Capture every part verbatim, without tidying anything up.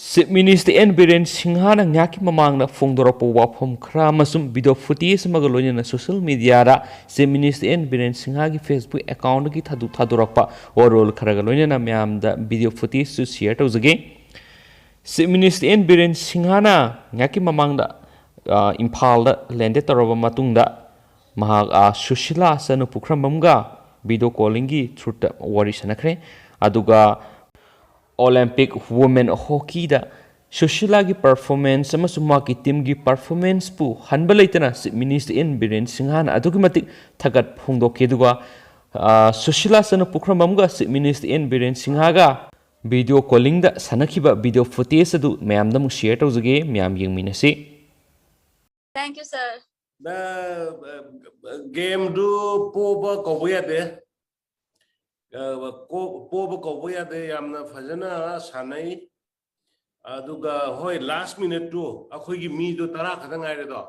Chief Minister N Biren Singhana ꯉꯥꯏꯍꯥꯛꯀꯤ ꯃꯃꯥꯡꯗ ꯐꯣꯡꯗꯣꯔꯛꯄ ꯋꯥꯐꯝ ꯈꯔ ꯑꯃꯁꯨꯡ video footage ꯑꯃꯒ ꯂꯣꯏꯅꯅ social mediaꯗ Chief Minister N Biren Singhagi Facebook accountꯗꯒꯤ ꯊꯥꯗꯣꯛ ꯊꯥꯗꯣꯔꯛꯄ ꯋꯥꯔꯣꯜ ꯈꯔꯒ ꯂꯣꯏꯅꯅ ꯃꯌꯥꯝꯗ video footageꯁꯨ share ꯇꯧꯖꯒꯦ꯫ Chief Minister N Biren Singhana ꯉꯥꯏꯍꯥꯛꯀꯤ ꯃꯃꯥꯡꯗ, ꯑ, ꯏꯝꯐꯥꯜꯗ landed ꯇꯧꯔꯕ ꯃꯇꯨꯡꯗ ꯃꯍꯥꯛ, ꯑ, ꯁꯨꯁꯤꯂꯥ ꯆꯅꯨ ꯄꯨꯈ꯭ꯔꯝꯕꯝꯒ video callingꯒꯤ throughꯇ ꯋꯥꯔꯤ ꯁꯥꯟꯅꯈ꯭ꯔꯦ꯫ ꯑꯗꯨꯒ Olympic Women Hockeyꯗ ꯁꯨꯁꯤꯂꯥꯒꯤ performance ꯑꯃꯁꯨꯡ ꯃꯍꯥꯛꯀꯤ teamꯒꯤ performanceꯄꯨ ꯍꯟꯕ ꯂꯩꯇꯅ Chief Minister N Biren Singhana ꯑꯗꯨꯛꯀꯤ ꯃꯇꯤꯛ ꯊꯥꯒꯠ ꯐꯣꯡꯗꯣꯛꯈꯤ꯫ ꯑꯗꯨꯒ, ꯑ, ꯁꯨꯁꯤꯂꯥ ꯆꯅꯨ ꯄꯨꯈ꯭ꯔꯝꯕꯝꯒ Chief Minister N Biren Singhagavideo callingꯗ ꯁꯥꯟꯅꯈꯤꯕ video footage ꯑꯗꯨ ꯃꯌꯥꯝꯗ ꯑꯃꯨꯛ share ꯇꯧꯖꯒꯦ, ꯃꯌꯥꯝ ꯌꯦꯡꯃꯤꯟꯅꯁꯤ꯫ Thank you, sir. ꯅ, ꯑ, gameꯗꯨ ꯄꯣꯕ ꯀꯧꯕ ꯌꯥꯗꯦ꯫ ꯑ, ꯀꯣ-, ꯄꯣꯕ ꯀꯧꯕ ꯌꯥꯗꯦ꯫ ꯌꯥꯝꯅ ꯐꯖꯅ ꯁꯥꯟꯅꯩ꯫ ꯑꯗꯨꯒ ꯍꯣꯏ, last minuteꯇꯨ ꯑꯩꯈꯣꯏꯒꯤ ꯃꯤꯗꯣ ꯇꯔꯥ ꯈꯛꯇ ꯉꯥꯏꯔꯦꯗꯣ꯫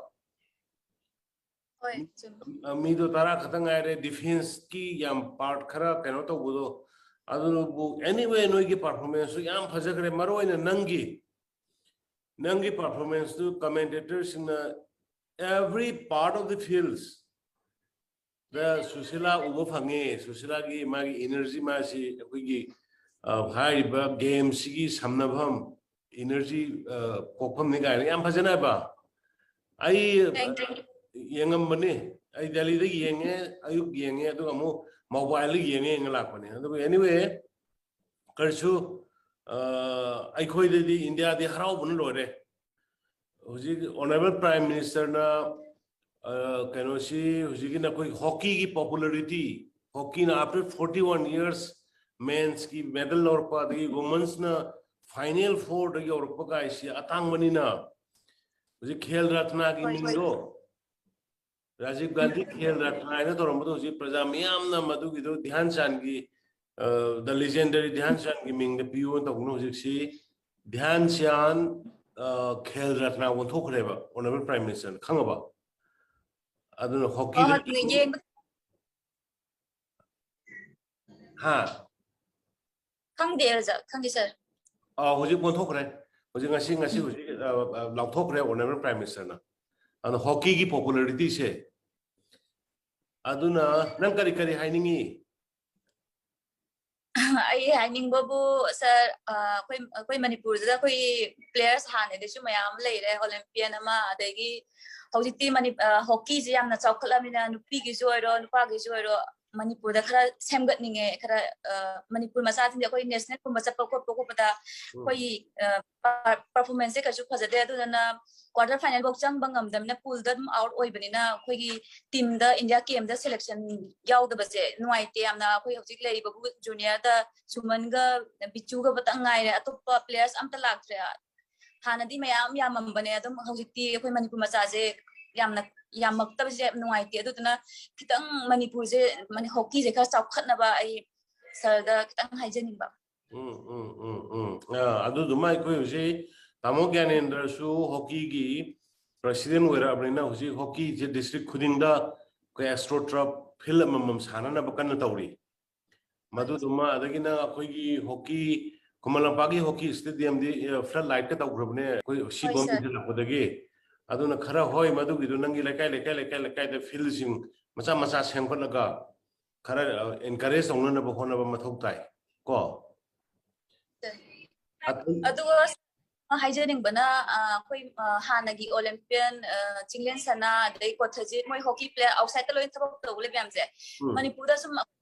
ꯍꯣꯏ, ꯆꯨꯝꯃꯤ꯫ ꯑ, ꯃꯤꯗꯣ ꯇꯔꯥ ꯈꯛꯇ ꯉꯥꯏꯔꯦ꯫ Defenceꯀꯤ ꯌꯥꯝ part ꯈꯔ ꯀꯩꯅꯣ ꯇꯧꯕꯗꯣ꯫ ꯑꯗꯨꯕꯨ anyway, ꯅꯣꯏꯒꯤ performanceꯇꯨ ꯌꯥꯝ ꯐꯖꯈ꯭ꯔꯦ꯫ ꯃꯔꯨ ꯑꯣꯏꯅ ꯅꯪꯒꯤ, ꯅꯪꯒꯤ performanceꯇꯨ commentatorꯁꯤꯡꯅ every part of the fields ꯗ ꯁꯨꯁꯤꯂꯥ ꯎꯕ ꯐꯪꯉꯦ꯫ ꯁꯨꯁꯤꯂꯥꯒꯤ ꯃꯥꯒꯤ energy, ꯃꯥꯁꯤ ꯑꯩꯈꯣꯏꯒꯤ, ꯑ, ꯍꯥꯏꯔꯤꯕ gameꯁꯤꯒꯤ ꯁꯝꯅꯐꯝ, energy, ꯑ, ꯄꯣꯛꯐꯝꯅꯤ ꯀꯥꯏꯅ ꯌꯥꯝ ꯐꯖꯅ ꯍꯥꯏꯕ꯫ ꯑꯩ Thank you. ꯌꯦꯡꯉꯝꯕꯅꯤ, ꯑꯩ ꯗꯦꯜꯂꯤꯗ ꯌꯦꯡꯉꯦ, ꯑꯌꯨꯛ ꯌꯦꯡꯉꯦ, ꯑꯗꯨꯒ ꯑꯃꯨꯛ mobileꯗ ꯌꯦꯡꯉꯦ, ꯌꯦꯡꯉ ꯂꯥꯛꯄꯅꯦ꯫ ꯑꯗꯨꯕꯨ anyway, ꯀꯔꯤꯁꯨ, ꯑ, ꯑꯩꯈꯣꯏꯗꯗꯤ, ꯏꯟꯗꯤꯌꯥꯗꯤ ꯍꯔꯥꯎꯕꯅ ꯂꯣꯏꯔꯦ꯫ ꯍꯧꯖꯤꯛ Honourable Prime Ministerꯅ, ꯑ, ꯀꯩꯅꯣꯁꯤ, ꯍꯧꯖꯤꯛꯀꯤ ꯅꯈꯣꯏ hockeyꯒꯤ popularity, hockeyꯅ after forty one years mensꯀꯤ medal ꯂꯧꯔꯛꯄ, ꯑꯗꯒꯤ women'sꯅ final fourꯗ ꯌꯧꯔꯛꯄ ꯀꯥꯏꯁꯤ ꯑꯇꯥꯡꯕꯅꯤꯅ, ꯍꯧꯖꯤꯛ ꯈꯦꯜ ꯔꯠꯅꯥꯒꯤ ꯍꯣꯏ, ꯍꯣꯏ꯫ ꯃꯤꯡꯗꯣ, ꯔꯥꯖꯤꯕ ꯒꯥꯟꯙꯤ ꯈꯦꯜ ꯔꯠꯅ ꯍꯥꯏꯅ ꯇꯧꯔꯝꯕꯗꯣ, ꯍꯧꯖꯤꯛ ꯄ꯭ꯔꯖꯥ ꯃꯤꯌꯥꯝꯅ ꯃꯗꯨꯒꯤꯗꯣ ꯙ꯭ꯌꯥꯟ ꯆꯥꯟꯒꯤ, ꯑ, the legendary ꯙ꯭ꯌꯥꯟ ꯆꯥꯟꯒꯤ ꯃꯤꯡꯗ ꯄꯤꯌꯣꯅ ꯇꯧꯕꯅ ꯍꯧꯖꯤꯛꯁꯤ ꯙ꯭ꯌꯥꯟ ꯆꯥꯟ, ꯑ, ꯈꯦꯜ ꯔꯠꯅ ꯑꯣꯟꯊꯣꯛꯈ꯭ꯔꯦꯕ, Honourable Prime Ministerꯅ꯫ ꯈꯪꯉꯕ? ꯑꯗꯨꯅ hockeyꯗ ꯑꯣ, ꯌꯦꯡꯕ ꯍꯥ? ꯈꯪꯗꯦ, ꯑꯣꯖꯥ, ꯈꯪꯗꯦ, sir꯫ ꯑ, ꯍꯧꯖꯤꯛ ꯑꯣꯟꯊꯣꯛꯈ꯭ꯔꯦ꯫ ꯍꯧꯖꯤꯛ ꯉꯁꯤ ꯉꯁꯤ ꯍꯧꯖꯤꯛ ꯑ, ꯑ, ꯂꯥꯎꯊꯣꯛꯈ꯭ꯔꯦ ꯑꯣꯅꯔꯦꯕꯜ ꯄ꯭ꯔꯥꯏꯝ ꯃꯤꯅꯤꯁꯇꯔꯅ꯫ ꯑꯗꯣ ꯍꯣꯀꯤꯒꯤ ꯄꯣꯄꯨꯂꯔꯤꯇꯤꯁꯦ, ꯑꯗꯨꯅ ꯅꯪ ꯀꯔꯤ ꯀꯔꯤ ꯍꯥꯏꯅꯤꯡꯉꯤ? ꯑꯩ ꯍꯥꯏꯅꯤꯡꯕꯕꯨ, ꯁꯥꯔ, ꯑ, ꯑꯩꯈꯣꯏ ꯑꯩꯈꯣꯏ ꯃꯅꯤꯄꯨꯔꯁꯤꯗ ꯑꯩꯈꯣꯏ ꯄ꯭ꯂꯦꯌꯔꯁ ꯍꯥꯟꯅꯗꯩꯁꯨ ꯃꯌꯥꯝ ꯑꯃ ꯂꯩꯔꯦ, ꯑꯣꯂꯦꯝꯄꯤꯌꯟ ꯑꯃ, ꯑꯗꯒꯤ ꯍꯧꯖꯤꯛꯇꯤ ꯃꯅꯤ- ꯑ, ꯍꯣꯀꯤꯁꯦ ꯌꯥꯝꯅ ꯆꯥꯎꯈꯠꯂꯕꯅꯤꯅ ꯅꯨꯄꯤꯒꯤꯁꯨ ꯑꯣꯏꯔꯣ ꯅꯨꯄꯥꯒꯤꯁꯨ ꯑꯣꯏꯔꯣ ꯃꯅꯤꯄꯨꯔꯗ ꯈꯔ ꯁꯦꯝꯒꯠꯅꯤꯡꯉꯦ꯫ ꯈꯔ ꯑ, ꯃꯅꯤꯄꯨꯔ ꯃꯆꯥꯁꯤꯡꯁꯦ ꯑꯩꯈꯣꯏ ꯅꯦꯁꯅꯦꯜꯒꯨꯝꯕ ꯆꯠꯄ ꯈꯣꯠꯄ ꯈꯣꯠꯄꯗ ꯑꯩꯈꯣꯏ ꯄꯔꯐꯣꯔꯃꯦꯟꯁꯁꯦ ꯀꯩꯁꯨ ꯐꯖꯗꯦ꯫ ꯑꯗꯨꯗꯨꯅ ꯀ꯭ꯋꯥꯇꯔ ꯐꯥꯏꯅꯦꯜꯐꯧ ꯆꯪꯕ ꯉꯝꯗꯕꯅꯤꯅ ꯄꯨꯜꯗ ꯑꯗꯨꯝ ꯑꯥꯎꯠ ꯑꯣꯏꯕꯅꯤꯅ ꯑꯩꯈꯣꯏꯒꯤ ꯇꯤꯝꯗ, ꯏꯟꯗꯤꯌꯥ ꯀꯦꯝꯗ ꯁꯦꯂꯦꯛꯁꯟ ꯌꯥꯎꯗꯕꯁꯦ ꯅꯨꯡꯉꯥꯏꯇꯦ ꯌꯥꯝꯅ꯫ ꯑꯩꯈꯣꯏ ꯍꯧꯖꯤꯛ ꯂꯩꯔꯤꯕꯕꯨ ꯖꯨꯅꯤꯌꯔꯗ ꯁꯨꯃꯟꯒ ꯕꯤꯆꯨꯒ ꯈꯛꯇꯪ ꯉꯥꯏꯔꯦ, ꯑꯇꯣꯞꯄ ꯄ꯭ꯂꯦꯌꯔꯁ ꯑꯝꯇ ꯂꯥꯛꯇ꯭ꯔꯦ꯫ ꯍꯥꯟꯅꯗꯤ ꯃꯌꯥꯝ ꯌꯥꯝꯃꯝꯕꯅꯦ, ꯑꯗꯨꯝ ꯍꯧꯖꯤꯛꯇꯤ ꯑꯩꯈꯣꯏ ꯃꯅꯤꯄꯨꯔ ꯃꯆꯥꯁꯦ ꯌꯥꯝꯅ ꯌꯥꯝꯃꯛꯇꯕꯁꯦ ꯌꯥꯝ ꯅꯨꯡꯉꯥꯏꯇꯦ꯫ ꯑꯗꯨꯗꯨꯅ ꯈꯤꯇꯪ ꯃꯅꯤꯄꯨꯔꯁꯦ, ꯃꯅꯤ- ꯍꯣꯀꯤꯁꯦ ꯈꯔ ꯆꯥꯎꯈꯠꯅꯕ ꯑꯩ ꯁꯥꯔꯗ ꯈꯤꯇꯪ ꯍꯥꯏꯖꯅꯤꯡꯕ꯫ ꯎꯝ, ꯎꯝ, ꯎꯝ, ꯎꯝ꯫ ꯑ, ꯑꯗꯨꯗꯨꯃ ꯑꯩꯈꯣꯏ ꯍꯧꯖꯤꯛ ꯇꯥꯃꯣ ꯒ꯭ꯌꯥꯅꯦꯟꯗ꯭ꯔꯁꯨ ꯍꯣꯀꯤꯒꯤ ꯄ꯭ꯔꯁꯤꯗꯦꯟ ꯑꯣꯏꯔꯛꯑꯕꯅꯤꯅ ꯍꯧꯖꯤꯛ ꯍꯣꯀꯤꯁꯦ ꯗꯤꯁꯇ꯭ꯔꯤꯛ ꯈꯨꯗꯤꯡꯗ ꯑꯩꯈꯣꯏ ꯑꯦꯁꯇ꯭ꯔꯣ ꯇꯔꯐ ꯐꯤꯜꯗ ꯑꯃꯃꯝ ꯁꯥꯟꯅꯅꯕ ꯀꯟꯅ ꯇꯧꯔꯤ꯫ ꯃꯗꯨꯗꯨꯃ, ꯑꯗꯒꯤꯅ ꯑꯩꯈꯣꯏꯒꯤ ꯍꯣꯀꯤ, ꯈꯨꯃꯟ ꯂꯝꯄꯥꯛꯀꯤ ꯍꯣꯀꯤ ꯁ꯭ꯇꯦꯗꯤꯌꯝꯗꯤ, ꯑ, ꯐ꯭ꯂꯠ ꯂꯥꯏꯠꯀ ꯇꯧꯈ꯭ꯔꯕꯅꯦ ꯑꯩꯈꯣꯏ ꯁꯤ ꯍꯣꯏ, ꯕꯣꯝ ꯁꯥꯔ꯫ ꯊꯤꯟꯖꯤꯜꯂꯛꯄꯗꯒꯤ꯫ ꯑꯗꯨꯅ ꯈꯔ, ꯍꯣꯏ, ꯃꯗꯨꯒꯤꯗꯨ ꯅꯪꯒꯤ ꯂꯩꯀꯥꯏ, ꯂꯩꯀꯥꯏ, ꯂꯩꯀꯥꯏ, ꯂꯩꯀꯥꯏꯗ ꯐꯤꯜꯁꯤꯡ ꯃꯆꯥ ꯃꯆꯥ ꯁꯦꯝꯒꯠꯂꯒ ꯈꯔ, ꯑ, ꯑꯦꯟꯀꯔꯦꯖ ꯇꯧꯅꯅꯕ ꯍꯣꯠꯅꯕ ꯃꯊꯧ ꯇꯥꯏ ꯀꯣ꯫ ꯑꯗꯨ- ꯑꯗꯨꯒ ꯍꯥꯏꯖꯅꯤꯡꯕꯅ, ꯑ, ꯑꯩꯈꯣꯏ, ꯑ, ꯍꯥꯟꯅꯒꯤ ꯑꯣꯂꯦꯝꯄꯤꯌꯟ, ꯑ, ꯆꯤꯡꯂꯦꯟ ꯁꯅꯥ, ꯑꯗꯩ ꯀꯣꯊꯖꯤꯠ, ꯃꯣꯏ ꯍꯣꯀꯤ ꯄ꯭ꯂꯦꯌꯔ ꯑꯥꯎꯠꯁꯥꯏꯗꯇ ꯂꯣꯏꯅ ꯊꯕꯛ ꯇꯧꯕ ꯂꯩꯕ ꯃꯌꯥꯝꯁꯦ, ꯎꯝ꯫ ꯃꯅꯤꯄꯨꯔꯗ ꯁꯨꯝ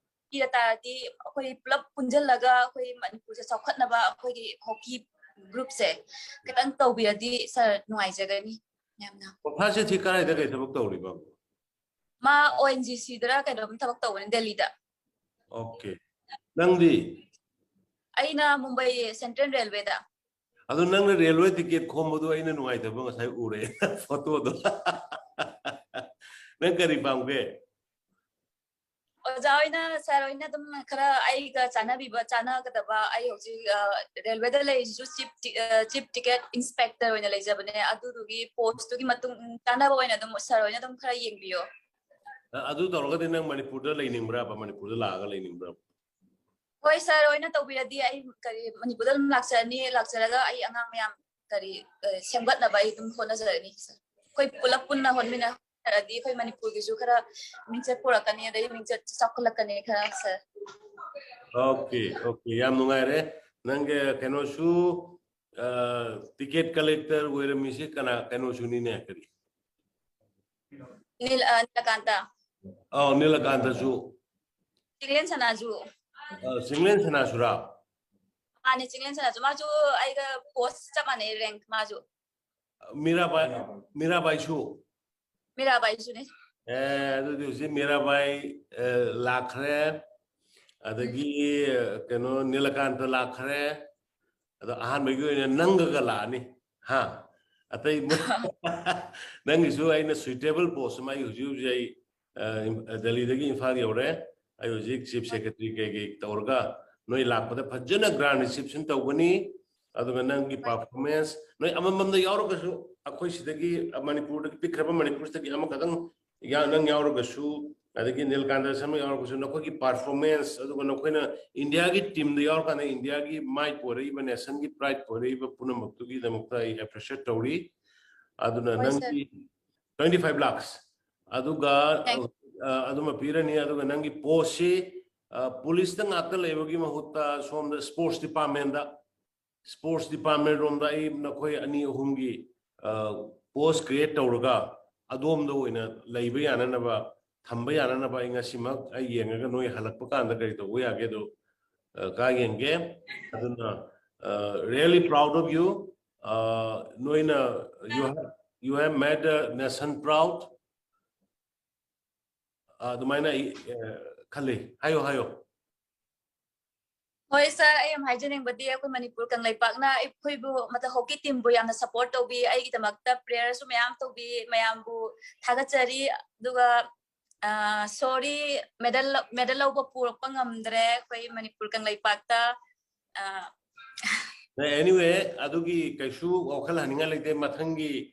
ꯄꯤꯔ ꯇꯥꯔꯗꯤ ꯑꯩꯈꯣꯏ ꯄꯨꯂꯞ ꯄꯨꯟꯁꯤꯜꯂꯒ ꯑꯩꯈꯣꯏ ꯃꯅꯤꯄꯨꯔꯁꯦ ꯆꯥꯎꯈꯠꯅꯕ ꯑꯩꯈꯣꯏꯒꯤ ꯍꯣꯀꯤ ꯒ꯭ꯔꯨꯞꯁꯦ ꯈꯤꯇꯪ ꯇꯧꯕꯤꯔꯗꯤ ꯁꯥꯔ ꯅꯨꯡꯉꯥꯏꯖꯒꯅꯤ ꯌꯥꯝꯅ꯫ ꯃꯐꯥꯁꯦ ꯁꯤ ꯀꯗꯥꯏꯗ ꯀꯩ ꯊꯕꯛ ꯇꯧꯔꯤꯕ? ꯃꯥ ꯑꯣ ꯑꯦꯟ ꯖꯤ ꯁꯤꯗꯔ ꯀꯩꯅꯣꯝ ꯊꯕꯛ ꯇꯧꯕꯅꯦ ꯗꯦꯜꯂꯤꯗ꯫ ꯑꯣꯀꯦ꯫ ꯅꯪꯗꯤ? ꯑꯩꯅ ꯃꯨꯝꯕꯩ ꯁꯦꯟꯇ꯭ꯔꯦꯜ ꯔꯦꯜꯋꯦꯗ꯫ ꯑꯗꯣ ꯅꯪꯅ ꯔꯦꯜꯋꯦ ꯇꯤꯀꯦꯠ ꯈꯣꯝꯕꯗꯣ ꯑꯩꯅ ꯅꯨꯡꯉꯥꯏꯇꯕ ꯉꯁꯥꯏ ꯎꯔꯦ ꯐꯣꯇꯣꯗꯣ꯫ ꯅꯪ ꯀꯔꯤ ꯄꯥꯝꯒꯦ? ꯑꯣꯖꯥ ꯍꯣꯏꯅ, ꯁꯥꯔ ꯍꯣꯏꯅ ꯑꯗꯨꯝ ꯈꯔ ꯑꯩꯒ ꯆꯥꯟꯅꯕꯤꯕ, ꯆꯥꯟꯅꯒꯗꯕ, ꯑꯩ ꯍꯧꯖꯤꯛ, ꯑ, ꯔꯦꯜꯋꯦꯗ ꯂꯩꯔꯤꯁꯤꯁꯨ ꯆꯤꯞ ꯇꯤ-, ꯑ, ꯆꯤꯞ ꯇꯤꯀꯦꯠ ꯏꯟꯁꯄꯦꯛꯇꯔ ꯑꯣꯏꯅ ꯂꯩꯖꯕꯅꯦ꯫ ꯑꯗꯨꯗꯨꯒꯤ ꯄꯣꯁꯇꯨꯒꯤ ꯃꯇꯨꯡ ꯆꯥꯟꯅꯕ ꯑꯣꯏꯅ ꯑꯗꯨꯝ ꯁꯥꯔ ꯍꯣꯏꯅ ꯑꯗꯨꯝ ꯈꯔ ꯌꯦꯡꯕꯤꯌꯣ꯫ ꯑ-, ꯑꯗꯨ ꯇꯧꯔꯒꯗꯤ ꯅꯪ ꯃꯅꯤꯄꯨꯔꯗ ꯂꯩꯅꯤꯡꯕ꯭ꯔꯥꯕ? ꯃꯅꯤꯄꯨꯔꯗ ꯂꯥꯛꯑꯒ ꯂꯩꯅꯤꯡꯕ꯭ꯔꯥꯕ? ꯍꯣꯏ, ꯁꯥꯔ ꯍꯣꯏꯅ ꯇꯧꯕꯤꯔꯗꯤ ꯑꯩ ꯀꯔꯤ ꯃꯅꯤꯄꯨꯔꯗ ꯑꯗꯨꯝ ꯂꯥꯛꯆꯔꯅꯤ꯫ ꯂꯥꯛꯆꯔꯒ ꯑꯩ ꯑꯉꯥꯡ ꯃꯌꯥꯝ ꯀꯔꯤ, ꯑ, ꯁꯦꯝꯒꯠꯅꯕ ꯑꯩ ꯑꯗꯨꯝ ꯍꯣꯠꯅꯖꯔꯅꯤ, ꯁꯥꯔ꯫ ꯑꯩꯈꯣꯏ ꯄꯨꯂꯞ ꯄꯨꯟꯅ ꯍꯣꯠꯃꯤꯟꯅꯔꯗꯤ ꯑꯩꯈꯣꯏ ꯃꯅꯤꯄꯨꯔꯒꯤꯁꯨ ꯈꯔ ꯃꯤꯡꯆꯠ ꯄꯨꯔꯛꯀꯅꯤ, ꯑꯗꯩ ꯃꯤꯡꯆꯠ ꯆꯥꯎꯈꯠꯂꯛꯀꯅꯤ ꯈꯔ, ꯁꯥꯔ꯫ Okay, okay, ꯌꯥꯝ ꯅꯨꯡꯉꯥꯏꯔꯦ꯫ ꯅꯪꯒꯤ ꯀꯩꯅꯣꯁꯨ, ꯑ, ticket collector ꯑꯣꯏꯔꯝꯃꯤꯁꯤ ꯀꯅꯥ, ꯀꯩꯅꯣꯁꯨꯅꯤꯅꯦ, ꯀꯔꯤ? ꯅꯤꯜ-, ꯑ, ꯅꯤꯂꯀꯥꯟꯇ꯫ ꯑꯧ, ꯅꯤꯂꯀꯥꯟꯇꯁꯨ꯫ ꯆꯤꯡꯂꯦꯟ ꯁꯅꯥꯁꯨ꯫ ꯑ, ꯆꯤꯡꯂꯦꯟ ꯁꯅꯥꯁꯨꯔꯥ? ꯃꯥꯅꯦ, ꯆꯤꯡꯂꯦꯟ ꯁꯅꯥꯁꯨ꯫ ꯃꯥꯁꯨ ꯑꯩꯒ post ꯆꯞ ꯃꯥꯟꯅꯩ, rank ꯃꯥꯁꯨ꯫ ꯃꯤꯔꯥꯕꯥꯏ, ꯃꯤꯔꯥꯕꯥꯏꯁꯨ? ꯃꯤꯔꯥꯕꯥꯏꯁꯨꯅꯦ꯫ ꯑꯦ, ꯑꯗꯨꯗꯤ ꯍꯧꯖꯤꯛ ꯃꯤꯔꯥꯕꯥꯏ, ꯑ, ꯂꯥꯛꯈ꯭ꯔꯦ꯫ ꯑꯗꯒꯤ, ꯑ, ꯀꯩꯅꯣ, ꯅꯤꯂꯀꯥꯟꯇ ꯂꯥꯛꯈ꯭ꯔꯦ꯫ ꯑꯗꯣ ꯑꯍꯥꯟꯕꯒꯤ ꯑꯣꯏꯅ ꯅꯪꯒꯒ ꯂꯥꯛꯑꯅꯤ꯫ ꯍꯥ? ꯑꯇꯩ ꯅꯪꯒꯤꯁꯨ ꯑꯩꯅ suitable post ꯑꯃ, ꯑꯩ ꯍꯧꯖꯤꯛ ꯍꯧꯖꯤꯛ ꯑꯩ, ꯑ, ꯏꯝ-, ꯑ, ꯗꯦꯜꯂꯤꯗꯒꯤ ꯏꯝꯐꯥꯜ ꯌꯧꯔꯦ꯫ ꯑꯩ ꯍꯧꯖꯤꯛ chief secretary ꯀꯩꯀꯩ ꯇꯧꯔꯒ ꯅꯣꯏ ꯂꯥꯛꯄꯗ ꯐꯖꯅ grand reception ꯇꯧꯒꯅꯤ꯫ ꯑꯗꯨꯒ ꯅꯪꯒꯤ performance, ꯅꯣꯏ ꯑꯃꯃꯝꯗ ꯌꯥꯎꯔꯒꯁꯨ, ꯑꯩꯈꯣꯏ ꯁꯤꯗꯒꯤ, ꯑ, ꯃꯅꯤꯄꯨꯔꯗꯒꯤ, ꯄꯤꯛꯈ꯭ꯔꯕ ꯃꯅꯤꯄꯨꯔꯁꯤꯗꯒꯤ ꯑꯃꯈꯛꯇꯪ ꯌꯥ-, ꯅꯪ ꯌꯥꯎꯔꯒꯁꯨ, ꯑꯗꯒꯤ ꯅꯤꯜꯀꯥꯟꯇ ꯁꯔꯃ ꯌꯥꯎꯔꯒꯁꯨ, ꯅꯈꯣꯏꯒꯤ performance, ꯑꯗꯨꯒ ꯅꯈꯣꯏꯅ ꯏꯟꯗꯤꯌꯥꯒꯤ teamꯗ ꯌꯥꯎꯔꯀꯥꯟꯗ ꯏꯟꯗꯤꯌꯥꯒꯤ ꯃꯥꯏ ꯄꯣꯔꯛꯏꯕ, nationꯒꯤ pride ꯄꯣꯔꯛꯏꯕ ꯄꯨꯝꯅꯃꯛꯇꯨꯒꯤꯗꯃꯛꯇ ꯑꯩ appreciate ꯇꯧꯔꯤ꯫ ꯑꯗꯨꯅ ꯍꯣꯏ, sir꯫ ꯅꯪꯒꯤ twenty five lakhs, ꯑꯗꯨꯒ, Thank you꯫ ꯑ, ꯑꯗꯨꯃ ꯄꯤꯔꯅꯤ꯫ ꯑꯗꯨꯒ ꯅꯪꯒꯤ postꯁꯤ, ꯑ, policeꯇ ꯉꯥꯛꯇ ꯂꯩꯕꯒꯤ ꯃꯍꯨꯠꯇ ꯁꯣꯝꯗ sports departmentꯗ, sports department ꯔꯣꯝꯗ ꯑꯩ ꯅꯈꯣꯏ ꯑꯅꯤ ꯑꯍꯨꯝꯒꯤ, ꯑ, post create ꯇꯧꯔꯒ ꯑꯗꯣꯝꯗ ꯑꯣꯏꯅ ꯂꯩꯕ ꯌꯥꯅꯅꯕ, ꯊꯝꯕ ꯌꯥꯅꯅꯕ ꯑꯩ ꯉꯁꯤꯃꯛ ꯑꯩ ꯌꯦꯡꯉꯒ ꯅꯣꯏ ꯍꯜꯂꯛꯄ ꯀꯥꯟꯗ ꯀꯔꯤ ꯇꯧꯕ ꯌꯥꯒꯦꯗꯣ, ꯑ, ꯀꯥ ꯌꯦꯡꯒꯦ꯫ ꯑꯗꯨꯅ, ꯑ, really proud of you꯫ ꯑ, ꯅꯣꯏꯅ, you have, you have made the nation proud꯫ ꯑ, ꯑꯗꯨꯃꯥꯏꯅ ꯑꯩ, ꯑ, ꯈꯜꯂꯤ꯫ ꯍꯥꯏꯌꯣ, ꯍꯥꯏꯌꯣ꯫ ꯍꯣꯏ, sir, ꯑꯩ ꯌꯥꯝ ꯍꯥꯏꯖꯅꯤꯡꯕꯗꯤ ꯑꯩꯈꯣꯏ ꯃꯅꯤꯄꯨꯔ ꯀꯪꯂꯩꯄꯥꯛꯅ ꯑꯩꯈꯣꯏꯕꯨ, ꯃꯇꯝ ꯍꯣꯀꯤ teamꯕꯨ ꯌꯥꯝꯅ support ꯇꯧꯕꯤ, ꯑꯩꯒꯤꯗꯃꯛꯇ prayerꯁꯨ ꯃꯌꯥꯝ ꯇꯧꯕꯤ, ꯃꯌꯥꯝꯕꯨ ꯊꯥꯒꯠꯆꯔꯤ꯫ ꯑꯗꯨꯒ, ꯑ, sorry, medal, medal ꯂꯧꯕ ꯄꯨꯔꯛꯄ ꯉꯝꯗ꯭ꯔꯦ ꯑꯩꯈꯣꯏ ꯃꯅꯤꯄꯨꯔ ꯀꯪꯂꯩꯄꯥꯛꯇ꯫ ꯑ, Anyway, ꯑꯗꯨꯒꯤ ꯀꯩꯁꯨ ꯋꯥꯈꯜ ꯍꯟꯅꯤꯡꯉꯥꯏ ꯂꯩꯇꯦ꯫ ꯃꯊꯪꯒꯤ,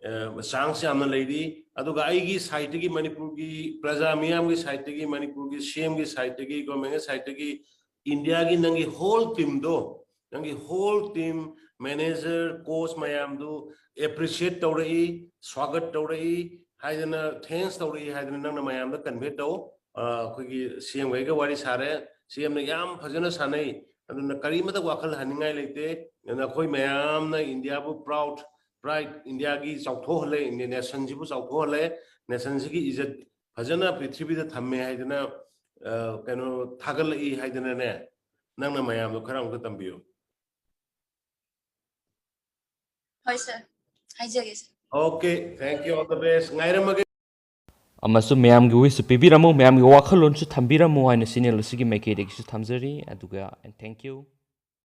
ꯑ, chance ꯌꯥꯝꯅ ꯂꯩꯔꯤ꯫ ꯑꯗꯨꯒ ꯑꯩꯒꯤ sideꯇꯒꯤ, ꯃꯅꯤꯄꯨꯔꯒꯤ ꯄ꯭ꯔꯖꯥ ꯃꯤꯌꯥꯝꯒꯤ sideꯇꯒꯤ, ꯃꯅꯤꯄꯨꯔꯒꯤ CMꯒꯤ sideꯇꯒꯤ, governmentꯒꯤ sideꯇꯒꯤ, ꯏꯟꯗꯤꯌꯥꯒꯤ ꯅꯪꯒꯤ whole teamꯗꯣ, ꯅꯪꯒꯤ whole team, ꯃꯦꯅꯦꯖꯔ, ꯀꯣꯆ ꯃꯌꯥꯝꯗꯨ ꯑꯦꯄ꯭ꯔꯤꯁꯤꯌꯦꯠ ꯇꯧꯔꯛꯏ, ꯁ꯭ꯋꯥꯒꯠ ꯇꯧꯔꯛꯏ ꯍꯥꯏꯗꯅ, ꯊꯦꯡꯁ ꯇꯧꯔꯛꯏ ꯍꯥꯏꯗꯅ ꯅꯪꯅ ꯃꯌꯥꯝꯗ ꯀꯟꯚꯦ ꯇꯧ꯫ ꯑ, ꯑꯩꯈꯣꯏꯒꯤ ꯁꯤ ꯑꯦꯝ ꯍꯣꯏꯒ ꯋꯥꯔꯤ ꯁꯥꯔꯦ, ꯁꯤ ꯑꯦꯝꯅ ꯌꯥꯝ ꯐꯖꯅ ꯁꯥꯟꯅꯩ, ꯑꯗꯨꯅ ꯀꯔꯤꯃꯇ ꯋꯥꯈꯜ ꯍꯟꯅꯤꯡꯉꯥꯏ ꯂꯩꯇꯦ꯫ ꯑꯗꯨꯅ ꯑꯩꯈꯣꯏ ꯃꯌꯥꯝꯅ ꯏꯟꯗꯤꯌꯥꯕꯨ ꯄ꯭ꯔꯥꯎꯗ, ꯄ꯭ꯔꯥꯏꯗ ꯏꯟꯗꯤꯌꯥꯒꯤ ꯆꯥꯎꯊꯣꯛꯍꯜꯂꯦ, ꯏꯟꯗꯤꯌꯟ ꯅꯦꯁꯟꯁꯤꯕꯨ ꯆꯥꯎꯊꯣꯛꯍꯜꯂꯦ, ꯅꯦꯁꯟꯁꯤꯒꯤ ꯏꯖꯠ ꯐꯖꯅ ꯄ꯭ꯔꯤꯊꯤꯕꯤꯗ ꯊꯝꯃꯦ ꯍꯥꯏꯗꯅ, ꯑ, ꯀꯩꯅꯣ, ꯊꯥꯒꯠꯂꯛꯏ ꯍꯥꯏꯗꯅꯅꯦ, ꯅꯪꯅ ꯃꯌꯥꯝꯗꯣ ꯈꯔ ꯑꯃꯨꯛꯇ ꯇꯝꯕꯤꯌꯨ꯫ ꯍꯣꯏ ꯁꯥꯔ, ꯍꯥꯏꯖꯒꯦ ꯁꯥꯔ꯫ Okay, thank you, all the best. ꯉꯥꯏꯔꯝꯃꯒꯦ꯫ ꯑꯃꯁꯨꯡ ꯃꯌꯥꯝꯒꯤ ꯋꯤꯁꯁꯨ ꯄꯤꯕꯤꯔꯝꯃꯨ, ꯃꯌꯥꯝꯒꯤ ꯋꯥꯈꯜꯂꯣꯟꯁꯨ ꯊꯝꯕꯤꯔꯝꯃꯨ ꯍꯥꯏꯅ ꯆꯦꯅꯦꯜ ꯑꯁꯤꯒꯤ ꯃꯥꯏꯀꯩꯗꯒꯤꯁꯨ ꯊꯝꯖꯔꯤ꯫ ꯑꯗꯨꯒ, and thank you.